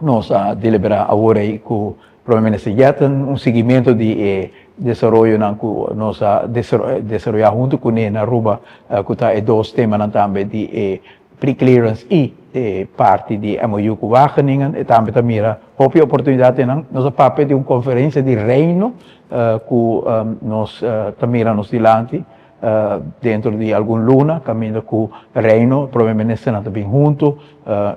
Nos a deliberá awor ei ku Prome Minister Jetten un siguimentu di e desaroyonan ku nos a desaroyá huntu kuné na Aruba, ku ta e dos temanan tambe di e pre-clearance i e parti di MOU ku Wageningen. E tambe ta mira hopi oportunidat einan. Nos a papia di un konferensia di Reino ku nos ta mira nos dilanti dentro di algun luna kaminda ku Reino, Prome Ministernan ta bin huntu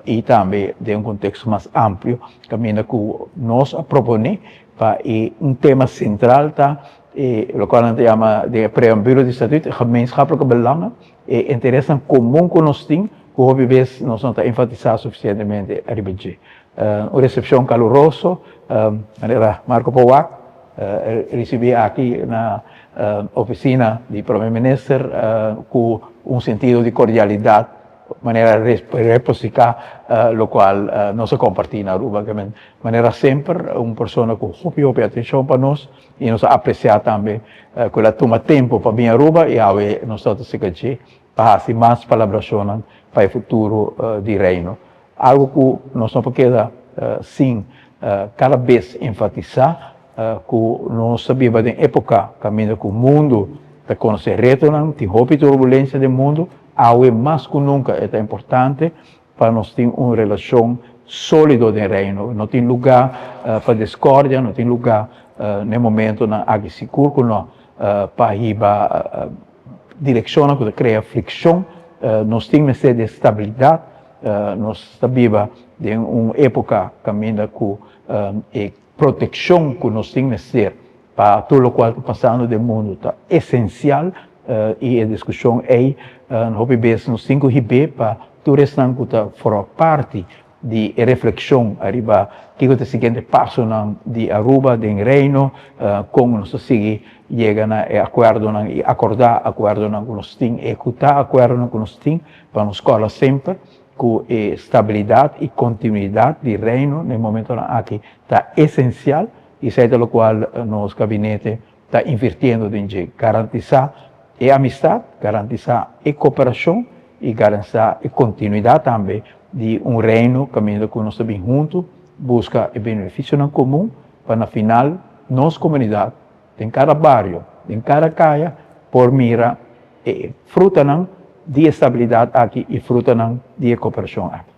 i tambe den un konteksto mas amplio kaminda ku nos a proponé pa e un tema sentral ta e lokual nan ta yama den e preambulo di statuut e gemeenschappelijke belangen, e interesnan komun ku nos tin ku hopi bes nos no ta enfatisá sufisientemente riba dje. Un resepshon kaluroso manera Marco por wak risibí aki na ofisina di Prome Minister ku un sentido di kordialidat manera reposiká lokual nos a kompartí na Aruba. Manera semper un persona ku hopi hopi atenshon pa nos i nos a apresiá tambe ku el a tuma tempu pa bin Aruba i awe nos ta seka dje pa hasi mas palabrashonnan pa e futuro di Reino. Algu ku nos no por keda sin kada bes enfatisá ku nos ta biba den époka kaminda ku mundu ta konosé retonan, tin hopi turbulensia den mundu, awe mas ku nunka e ta importante pa nos tin un relashon sólido den Reino. No tin lugá pa diskordia, no tin lugá na e momentonan aki sigur ku no pa hiba direkshonnan ku ta krea frikshon. Nos tin mester di estabilidat. Nos ta biba den un époka kaminda ku e protekshon ku nos tin mester pa tur lokual ta pasando den mundu ta esensial i e diskushon ei hopi bes nos tin ku hib'é pa tur esnan ku ta forma parti di e reflekshon ariba kiko ta e siguiente pasonan di Aruba den Reino, kon nos ta sigui yega na e akuerdonan i akordá akuerdonan ku nos tin, ehekutá akuerdonan ku nos tin pa nos kòrda semper ku e stabilidat i kontinuidat di Reino na e momentonan aki ta esensial i esei ta lokual nos gabinete ta invirtiendo den dje, garantisá e amistat, garantisá e koperashon i garantisá e kontinuidat tambe di un Reino kaminda ku nos ta bin huntu buska e benefisionan komun pa na final nos komunidat den kada bario, den kada kaya por mira e frutanan di e stabilidat aki i frutanan di e koperashon aki.